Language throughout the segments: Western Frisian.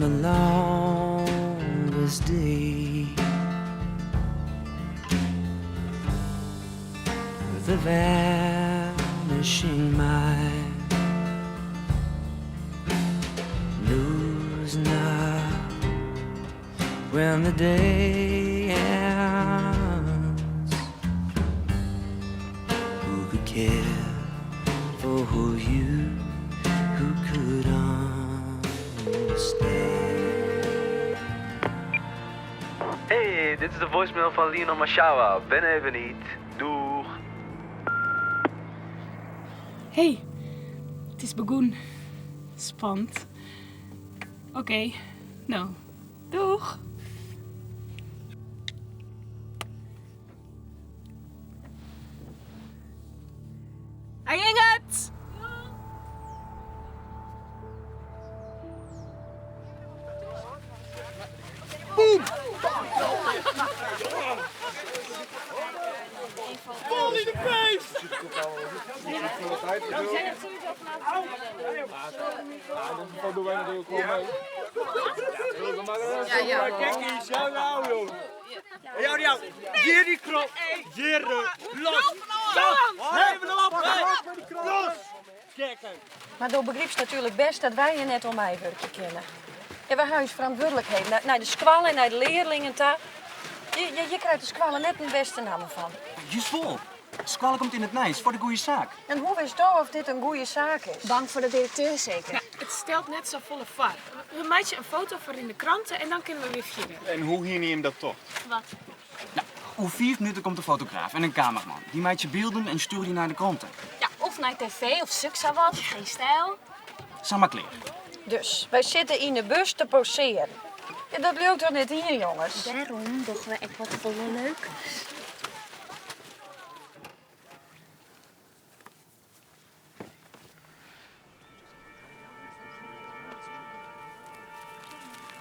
On the longest day With a vanishing mind Knows not when the day ends Who could care for who you who could understand Hey, dit is de voicemail van Lionel Mashawa. Ben even niet. Doeg. Hey, it is begûn. Spannend. Oké, no, doeg! Hy hinget! Boom! Bal in de face! Hjir die krop, hjir los! Los! Mar do begrypst natuerlik bêst dat wy hjir net oan meiwurkje kinne. Ja, wy ha ús ferantwurdlikheden nei de skoalle en nei de learlingen ta. Hjir krijt de skoalle net in bêste namme fan. Just wol. Skoalle komt yn it nijs foar de goede saak. En hoe witsto oft dit in goede saak is? Bang foar de direkteur seker? No, it stelt net safolle foar. We meitsje in foto foar yn de krante en dan kinne we wer fierder. En hoe hiene jim dat tocht? Wat? No, oer fiif minuten komt de fotograaf en in kameraman. Dy meitsje bylden en stjoere dy nei de krante. Ja, of nei tv of sukssawat, Geen Stijl. Sa mar klear. Dus, wy sitte yn de bus te posearen. Ja, dat leaut toch net ien, jonges? Dêrom dogge we ek wat folle leukers.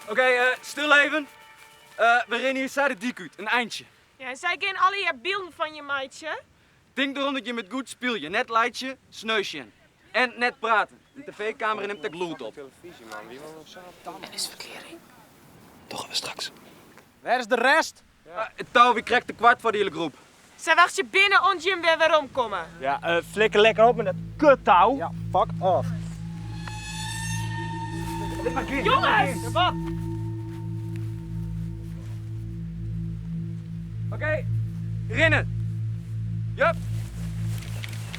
Oké, eh, stil even. Eh, we rinne hjir sa de dyk út, in eintsje. Ja, en sy gean allegear bylden fan je meitsje. Tink derom dat jim it goed spylje, net laitsje, sneu sjen. En net prate. De tv-kamera nimt ek lûd op. En is ferklearring? Dogge we straks. Wêr is de rest? It tou wie krekt te koart foar de hiele groep. Sy wachtsje binnen oant jim wer werom komme. Ja, eh, flikker lekker op met dat kuttou. Ja, fuck off. Jongens! Wat? Oké, rinne. Jup.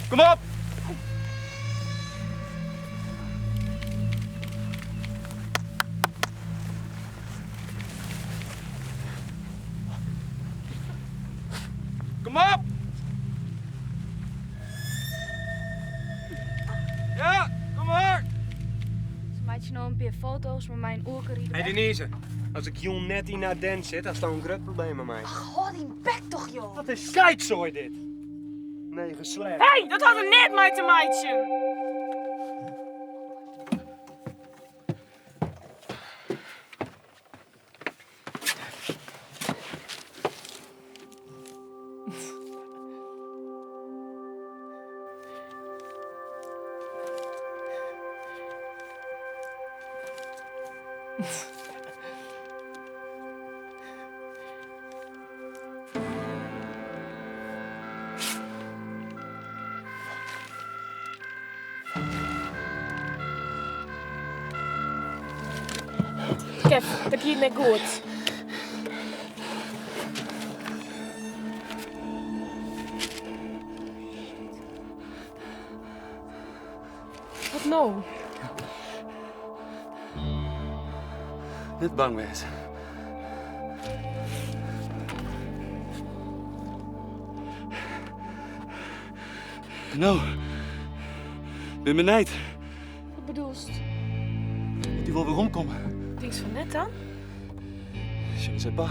Kom op. Kom op! Ja, kom mar! Se meitsje no in pear foto's mei my in oerke ride Hey Denise, as ik jûn net yn Ardennes sit, hast dan in grut probleem mei my. Ach, hâld dyn bek toch, joh! Wat in skytsoai dit! Negen slecht. Hey, dat hat der neat mei te meitsjen! Kev, dat giet net goed. Wat no? Net bang wêze. No, bin benijd. Wat bedoelst? Dat dy wol weromkomme. Tinkst fan net dan? Je ne sais pas.